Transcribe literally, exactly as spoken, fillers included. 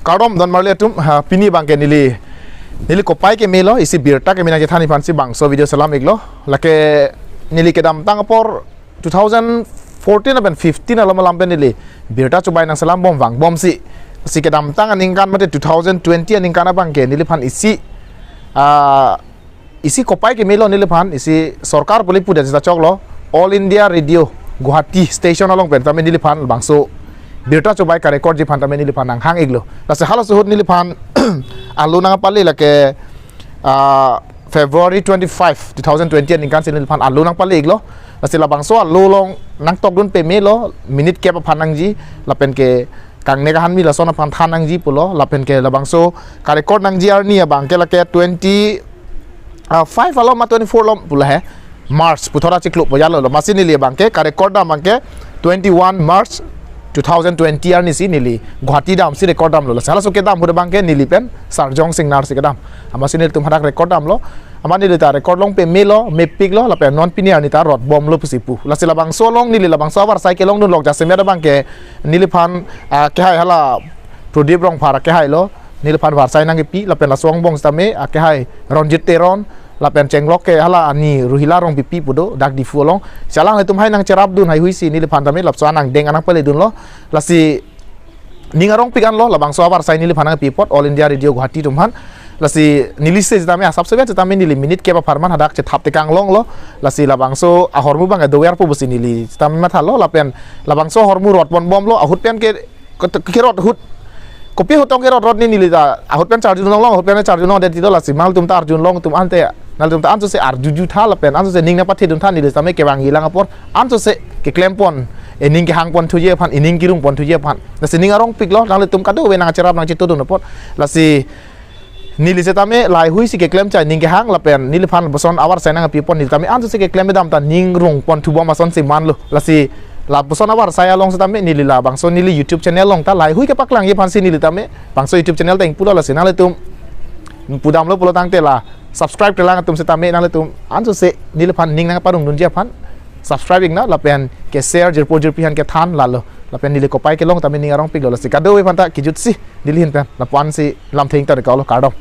Kardom don marli atum, ha, pini abangke neli, neli kopai kemelo, isi birta keme nangchethanji aphansi bangso video selam iklo. Lake neli kedamtang apor two thousand fourteen lapen fifteen along alam pen neli birta chobai nangselam bom vangbomsi, si kedamtang aningkan mate two thousand twenty aningkan abangke neliphan isi, ah, isi kopai kemelo neliphan, isi sorkar pule pudet sita choklo, All India Radio Guwahati station along pen tame neliphan bangso birta chobai karecordji aphan tame neliphan nanghang iklo. Lasi halaso ahut neliphan alo nangpale lake, ah, February twenty-five, two thousand twenty aningkansi neliphan alo nangpale iklo. Lasi labangso alo along nangtokdun pemelo, minute kep aphan nangji, lapen ke kangnek ahanmi lason aphan than nangji pulo, lapen ke labangso karecord nangji arni abangke lake twenty, ah, five along ma twenty-four along pulo he, March puthot achiklo po jalo lo. Amatsi neli abangke karecord dam abangke twenty-one March two thousand twenty arnisi neli Guwahati damsi record damlo. Lasi halaso kedam ahut abangke neli pen Sarjong Singnar si kedam. Amatsi nelitum hadak record damlo. Amat neli ta record long pemelo, mepiklo, lapen non pini arni ta rotbomlo pusi pu. Lasi labangso along neli labangso avarsai kelongdunlok jasemet abangke neliphan, ah, kehai hala Prodip Rongphar kehailo, neliphan varsai nangkepi, lapen laso angbong sitame, ah, kehai Ronjit Teron, lapen chenglok ke hala ani Ruhila Rongpipi pu do, dak Diphu along. Si alanglitum hai nangcherapdun haihuisi neliphan tame lapuson angdeng anang paledunlo. Lasi ning arongpik anlo, labangso avarsai neliphan nangkepi apot, All India Radio Guwahati atum aphan. Lasi neli se sitame asap seven sitame neli minute kep apharman hadak chethap tekang longlo. Lasi labangso ahormu abangke dover po pusi neli sitame mathalo, lapen labangso ahormu rotponbomlo, ahut pen ke, ke, kerot ahut, kopi ahut tong kerot rot ni neli ta ahut pen charjun longlong, ahut pen charjun longdet tilo. Lasi nangtum ta arjun longtum ante, nangtum ta ansose arjuju tha lapen ansose ning nangpathedun tha, neli sitame kevangji lang apor ansose keklempon, ening kehangpon thuji aphan, ening kerungpon thuji aphan. Lasi ning arongpiklo, nanglitum kadokave nangcherap nangchetodun apot. Lasi neli sitame lahaihui si keklem chai, ning kehang lapen neliphan lapuson avarsai nangpipon, neli tame ansose keklem kedam ta ning rungpon thubom asonsi manlo. Lasi lapuson avarsai along sitame neli labangso neli YouTube channel along ta lahaihui kepaklangji aphansi neli tame bangso YouTube channel ta ingpulo. Lasi nanglitum pudamlo pulo tangte la subscribe kelang atum sitame nanglitum ansose neliphan ning nangparungdunji aphan subscribe iknang lapen ke share, jirpo jirpi aphan kethan lalo. Lapen neli kopai kelong tame ning arongpiklo. Lasi kadokave aphan ta kejutsi neli ahin pen lapu-ansi lamthe ingta dekalo, kardom.